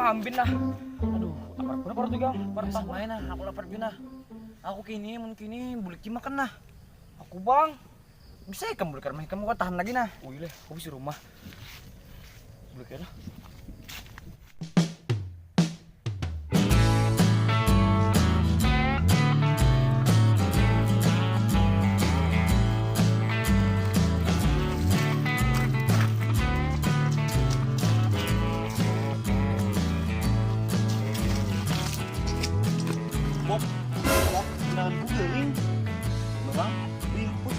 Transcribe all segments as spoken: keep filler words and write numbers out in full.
Paham bin lah. Aduh, lapar pun apa tuh, Gang? Lapar pun. Sama nah, aku lapar bin nah. Aku kini, mun kini bulik makan nah. Aku, Bang. Bisa ikam bulik rumah ikam, kau tahan lagi nah. Wih leh, aku bisa rumah. Bulik ya lah. Bok, bok, kenangan ku garing. Memang, wih, put.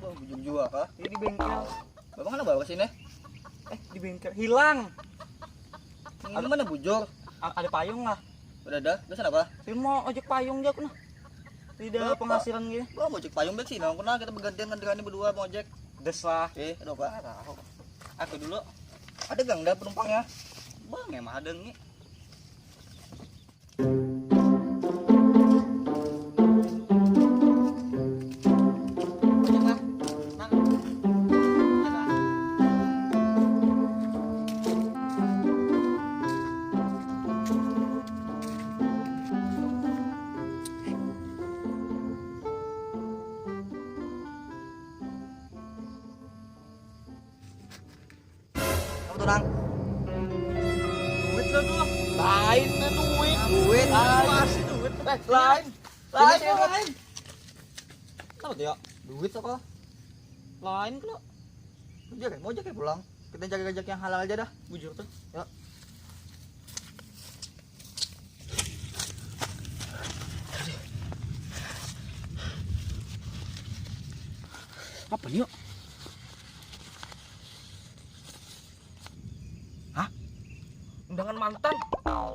Wah, bujur jua kah? Ini di bengkel. Bapak mana bawa sini? Eh, di bengkel. Hilang. Ini mana bujur? A- ada payung lah. Udah ada. Terus apa? Saya mau ojek payung aja aku nah. Tidak ada penghasilan gitu. Bawa ojek payung baik sih. Nah, aku nah kita bergantian kan dengan ini berdua mau ojek. Des lah. Eh, ada apa? Nggak tahu. Aku dulu. Ada gang dah penumpangnya. Bang, emang ada nih. Apa tuh, Nang? Duit lo tuh. Lain nih duit. Duit. Lain. Masih duit. Eh, lain. Lain, sini, sini. Lain. Apa tuh ya? Duit apa? Lain kalo. Kerja kayak mau aja kayak pulang. Kita cari kerja yang halal aja dah. Bujur tuh. Ya. Apa nih yuk? Hah? Undangan mantan. Oh,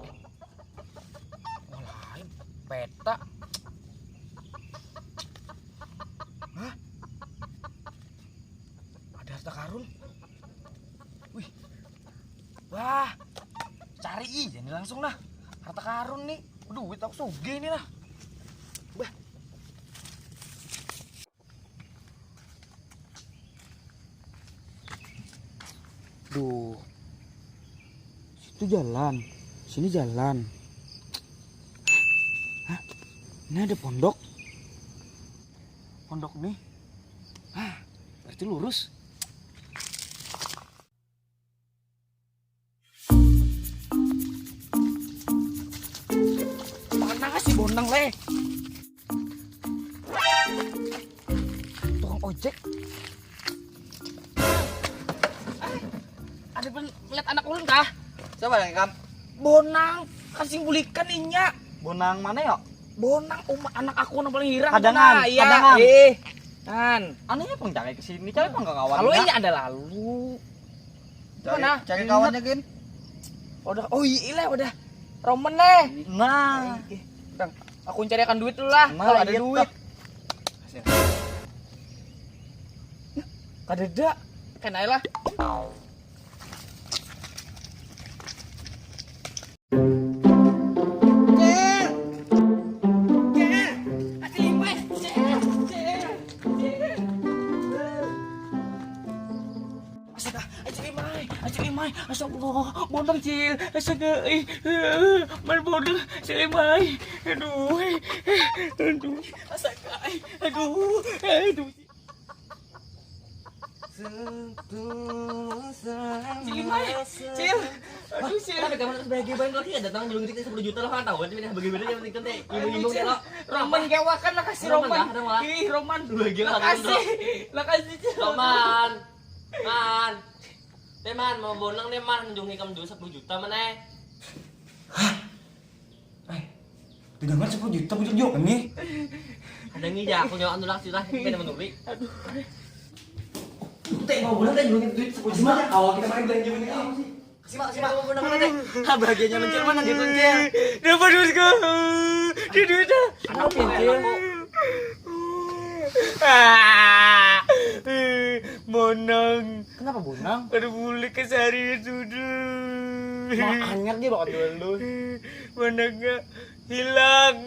lain. Peta. Hah? Ada harta karun. Wih. Wah. Cari ih, ini langsung nah. Harta karun nih. Duit aku sugih nih nah. Wah. Duh. Situ jalan. Sini jalan. Hah? Ini ada pondok. Pondok nih. Hah, berarti lurus. Mana si Bonang leh? Tukang ojek. Ada pun melihat anak ulun kah? Siapa lagi, Kam? Bonang, kasing bulikan inya. Bonang mana ya? Bonang, uma anak aku nang paling hirang. Kadangan, kadangan. Eh, kan. Anehnya pang jangan ke sini, cari pang kawan. Kalau ini ada lalu. Cari, mana? Cari kawannya, Gin. Udah, oh iya lah, udah. Roman leh. Nah. Kang, aku carikan duit dulu lah. Nah, kalau ada duit. Kada ada. Kena lah. Astaga, Acil Imai, Acil Imai, astagfirullah, bodong Cil, astaga, ih, eh, man bodong, Acil Imai, aduh, eh, aduh, astaga, eh, aduh, eh, aduh. Cil Imai, Cil, aduh Cil. Ada kamu sebagai bahan lagi ada datang julung kita sepuluh juta lah kan tahu kan tidak bagaimana yang penting teh ibu-ibu Cil, lo. Roman kewakan lah kasih Roman. Ih Roman. Lagi lah kasih, lah kasih Cil. Roman. Man. Teh man, mau bonang nih man, menjungi kamu dulu sepuluh juta mana eh? Hah? Eh, pegangan sepuluh juta bujur juga nih. Ada ngi ya, aku nyawa anu lah sih lah, kita ada menuri. Aduh. Teh mau bonang teh julungin duit sepuluh juta. Awal kita main belanja ini apa sih? Simak, simak. Mau bonang mana teh? Ha bahagianya mencil mana gitu cil. Dapat duit kau. Di duit dah. Anak cil. Ah, bonang. Kenapa bonang? Ada bulik ke sehari sudah. Makanya dia bakal jual lu. Bonangnya hilang.